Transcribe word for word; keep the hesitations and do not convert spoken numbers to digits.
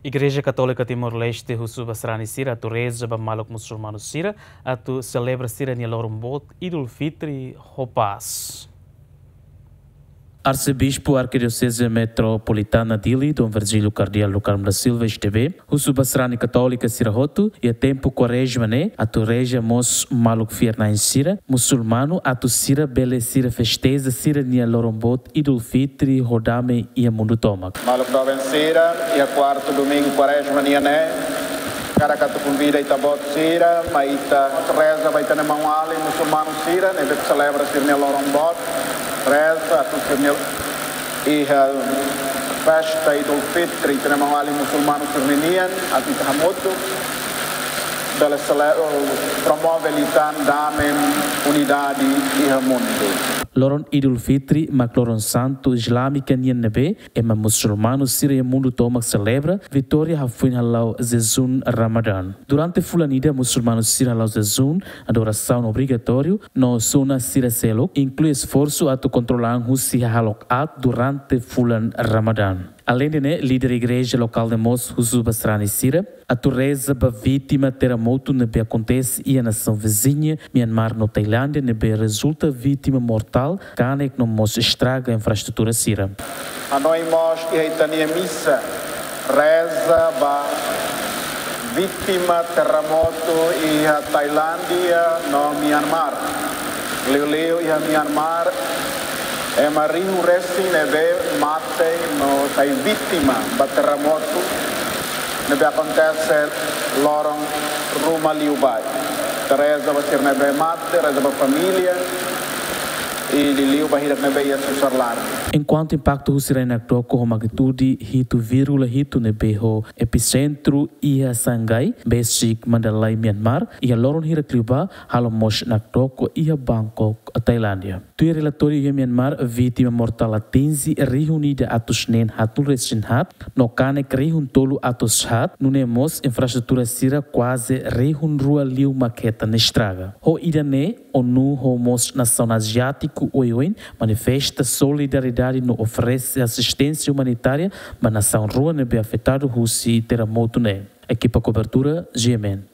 Igreja Katólika Timor-Leste husu ba sarani sira atu reza ba maluk musulmanu sira atu selebra sira-nia loron boot Idul Fitri ho pás. Arsebispu Arkidioseze Metropolitana Dili, Dom Virgílio Kardeál do Carmo da Silva, S D B, husu ba sarani katólika sira hotu iha tempu Kuarezma ne'e atu reza mós maluk fiar-na'in sira musulmanu atu sira bele sira festeja sira-nia loron boot Idul Fitri ho dame iha mundu tomak. Maluk doben sira, iha kuartu domingu Kuarezma nian ne'e, hakarak atu konvida ita-boot sira mai ita reza ba ita-nia maun-alin musulmanu sira ne'ebé selebra sira-nia loron boot, reza atu sira-nia iha festa Idul Fitri, ita-nia maun-alin musulmanu sira-ninian, atu ita hamutuk bele sele-, promove liután dame, unidade iha mundu. Loron Idul Fitri mak loron santu Islámika nian ne'ebé ema musulmanu sira iha mundu tomak selebra vitória hafoin hala'o jejún Ramadan. Durante fulan ida musulmanu sira hala'o jejún, adorasaun obrigatóriu no sunna sira seluk, inklui esforsu atu kontrola an husi hahalok aat durante fulan Ramadan. Aleinde ne'e, líder igreja lokál ne'e mós husu ba sarani sira atu reza ba vítima terremotu ne'ebé akontese iha nasaun viziña, Myanmar no Tailándia, ne'ebé rezulta vítima mortál, kanek no mós estraga infraestrutura sira. Hanoin mós iha ita-nia misa reza ba vítima terremotu iha Tailándia no Myanmar. Liuliu iha Myanmar, ema rihun resin ne'ebé mate no sai vítima ba terremotu ne'ebé akontese loron ruma liubá. Ita reza ba sira ne'ebé mate, reza ba família, i liuliu ba hirak ne'ebé iha susar laran. Enkuantu impaktu husi rai nakdoko ho magnitude hitu vírgula hitu ne'ebé ho episentru iha Sagaing, besik Mandalay, Myanmar, iha loron hirak liubá, halo mós nakdoko iha Bangkok, Tailándia. Tuir relatóriu iha Myanmar, vítima mortál atinje rihun ida atus neen haat resin haat, no kanek rihun tolu atus haat, nune'e mós infraestrutura sira kuaze rihun rua liu mak hetan estraga. Ho ida-ne'e, ONU ho mós nasaun aziátiku oioin manifesta solidariedade no oferese asisténsia umanitária ba nasaun rua ne'ebé afetadu husi terremotu ne'e. Ekipa kobertura, G M N.